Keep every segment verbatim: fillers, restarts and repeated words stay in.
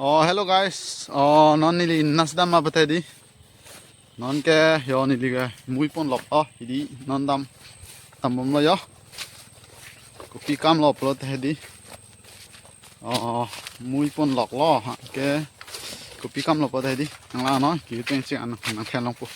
Oh, hello guys. Oh, non neli nas dam ma pathe di. Non ke yo neli ke mui ponlok. Oh, hidi non dam. Dambomlo yo. Kopi kamlo pulo the di. Oh, mui ponloklo. Ha, ke kopi kamlo pulo the di. Nanglang non. Ki peng ching an nangthan longpo.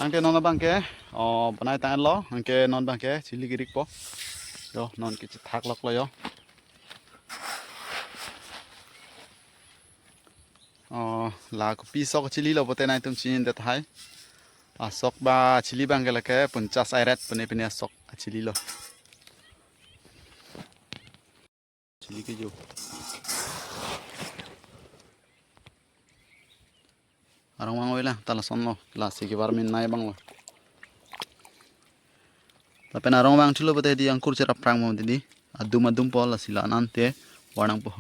Anke non abangke, oh, bonai tanglo, anke non abangke chili kirikpo. Yo, non ke chethak loklo yo. Oh, la kopi sok chililo pote nangtum chinidet tahai. Asok ba chili abangke lake ponchas airet pine pine asok chililo. Chili ke jo. Arong vang oila, ta lasonlo, lasi kevar min nai abanglo. Lapen arong vangthulo pote di angkur cherap prang mo di. Adum adumpo lasi la-an ante var nangpo.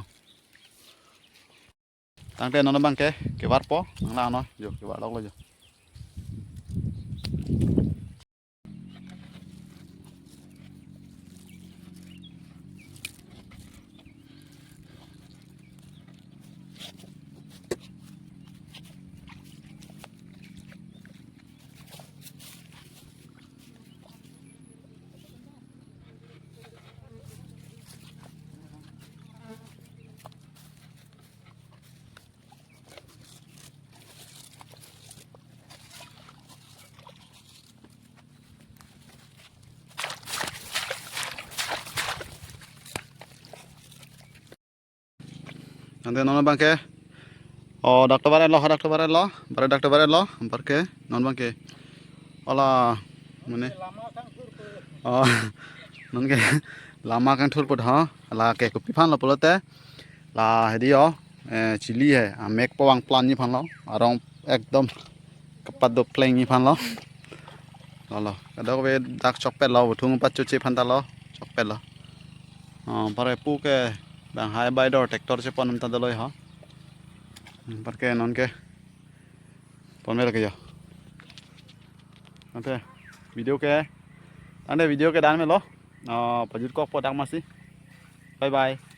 Tangte non abangke kevarpo, nanglang no, jo kevar loklo jo. Ante non abangke. Oh, dak tovar-etlo, dak tovar-etlo, bare dak tovar-etlo, anparke non abangke. Ola, mane. Oh, nonke lama kangthurpo ha. Lake kopi aphanlo pulote. La hedi yo, eh, chili he, amek po vang plan ni aphanlo. Arong ekdom kapat do pleng ni aphanlo. Lalo, kadokave dak chokpetlo, buthung pachoche aphan ta lo, chokpetlo. Oh, pare pu ke bang hai bai dor tractor chepon ta dolo ha. Hmm, anparke nonke pon mera ke yo. Ante video ke, ante video ke dan melo. Oh, pajut kokpo dak masi. Bye bye.